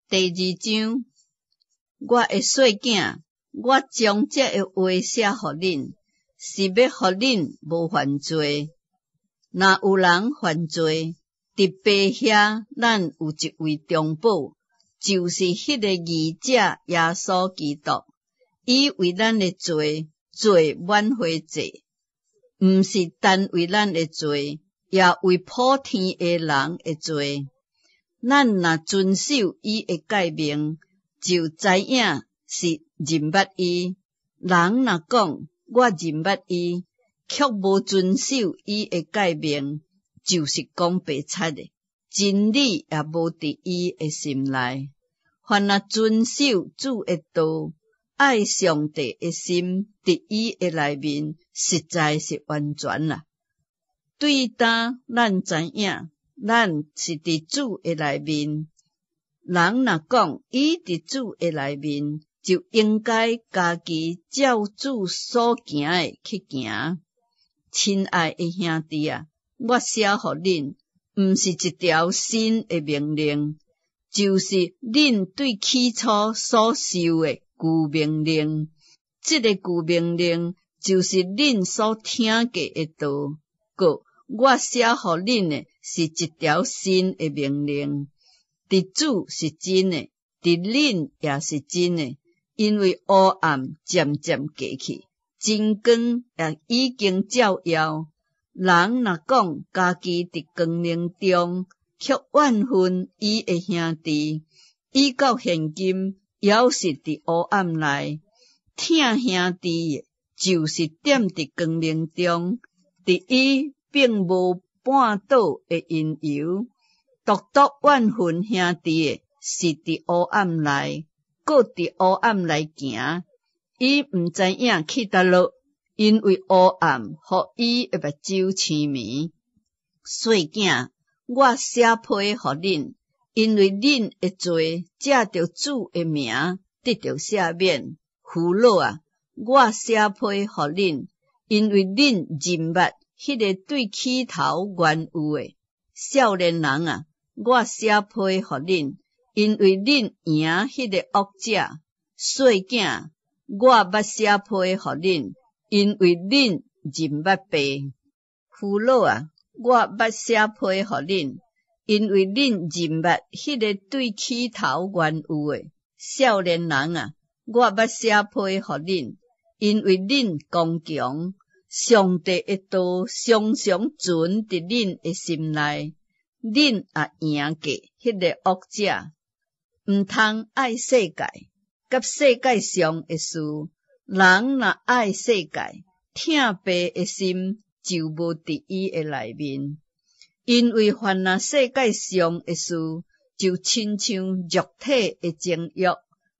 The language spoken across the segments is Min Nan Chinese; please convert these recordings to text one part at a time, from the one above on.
第二章，我的細囝，我將這个話寫予恁，是欲予恁無犯罪。若有人犯罪，佇爸遐，咱有一位中保，就是彼个義者耶穌基督。伊為咱的罪做挽回祭，毋是單為咱的罪，也為普天的人的罪。咱若遵守伊的誡命，就知影是認捌伊。人若講我認捌伊，卻無遵守伊的誡命，就是講白賊的，真理也無佇伊的心內。凡若遵守主的道，愛上帝的心，佇伊的內面，實在是完全啦。對今咱知影，咱是佇主的內面。人若講伊佇主的內面，就應該家己照主所行的去行。親愛的兄弟啊，我寫予恁，毋是一條新的命令，就是恁對起初所受的舊命令。這个舊命令就是恁所聽過的道。閣我寫予恁的是一條新的命令。佇主是真的，佇恁也是真的，因為黑暗漸漸過去，真光也已經照耀。人若講家己佇光明中，卻怨恨伊的兄弟，伊到現今猶是佇黑暗內。疼兄弟的，就是踮佇光明中，佇伊並無絆倒的因由。獨獨怨恨兄弟的，是佇黑暗內，閣佇黑暗內行。伊毋知影去佗落，因為黑暗予伊的目睭青盲。細囝，我寫批予恁，因為恁的罪藉著主的名得著赦免。父老啊，我寫批予恁，因為恁認捌彼个對起頭原有的。少年人啊，我寫批予恁，因為恁贏彼个惡者。細囝，我捌寫批予恁，因為恁認捌爸。父老啊，我捌寫批予恁，因為恁認捌彼个對起頭原有的。少年人啊，我捌寫批予恁，因為恁剛強，上帝的道常常存佇恁的心內，恁也贏過彼个惡者。毋通愛世界，佮世界上的事。人若愛世界，疼爸的心就無佇伊的內面。因為凡若世界上的事，就親像肉體的情欲、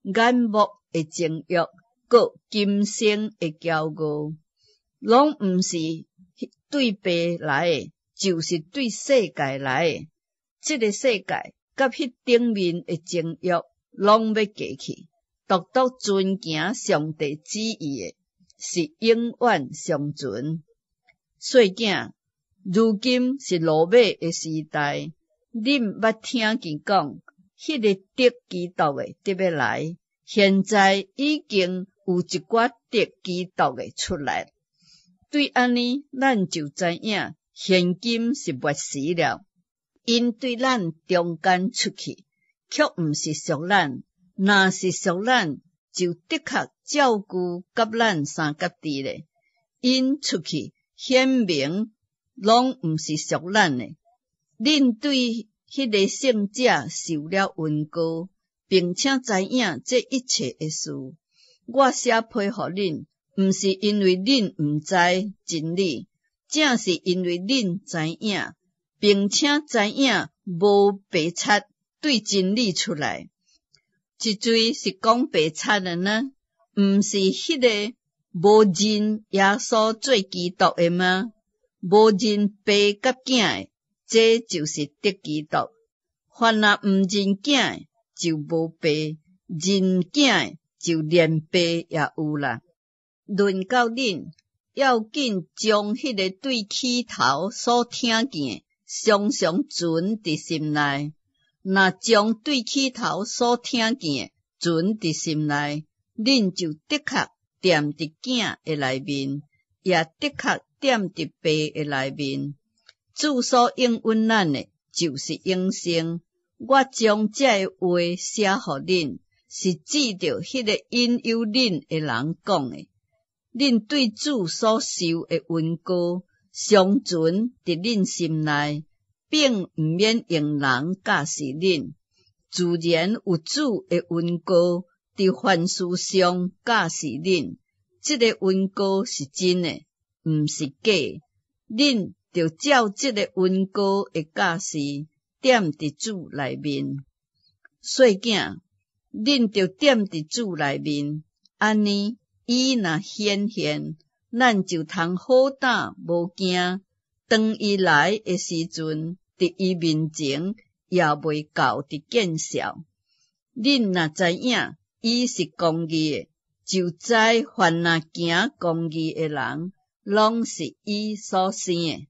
眼目的情欲，閣今生的驕傲，攏毋是對爸來的，就是對世界來的。這个世界佮彼頂面的情欲，攏欲過去。獨獨遵行上帝旨意的，是永遠長存。細囝，如今是落尾的時代，恁捌聽見講，彼个敵基督的得欲來，現在已經有一寡敵基督的出來。對按呢，咱就知影，現今是末時了。𪜶對咱中間出去，卻毋是屬咱；若是屬咱，就的確照舊佮咱相佮佇咧。𪜶出去，顯明攏毋是屬咱的。恁對彼个聖者受了恩膏，並且知影這一切的事。我寫批予恁，毋是因為恁毋知真理，正是因為恁知影，並且知影無白賊對真理出來。這罪是講白賊的呢？毋是彼个無認耶穌做基督的嗎？無認爸佮囝的，這就是敵基督。凡若毋認囝的，就無爸；認囝的，就連爸也有啦。論到恁，要緊將彼个對起頭所聽見的，常常存佇心內。若將對起頭所聽見的存佇心內，恁就的確踮佇囝的內面，也的確踮佇爸的內面。主所應允咱的，就是永生。我將這个話寫予恁，是指著彼个引誘恁的人講的。恁對主所受的恩膏，常存佇恁心內，並毋免用人教示恁。自然有主的恩膏佇凡事上教示恁。這个恩膏是真的，毋是假的。恁著照這个恩膏的教示，踮佇主內面。細囝，恁著踮佇主內面，按呢，伊若顯現，咱就通好膽無驚。當伊來的時陣，佇伊面前也袂厚得見笑。恁若知影伊是公義的，就知凡若行公義的人，攏是伊所生的。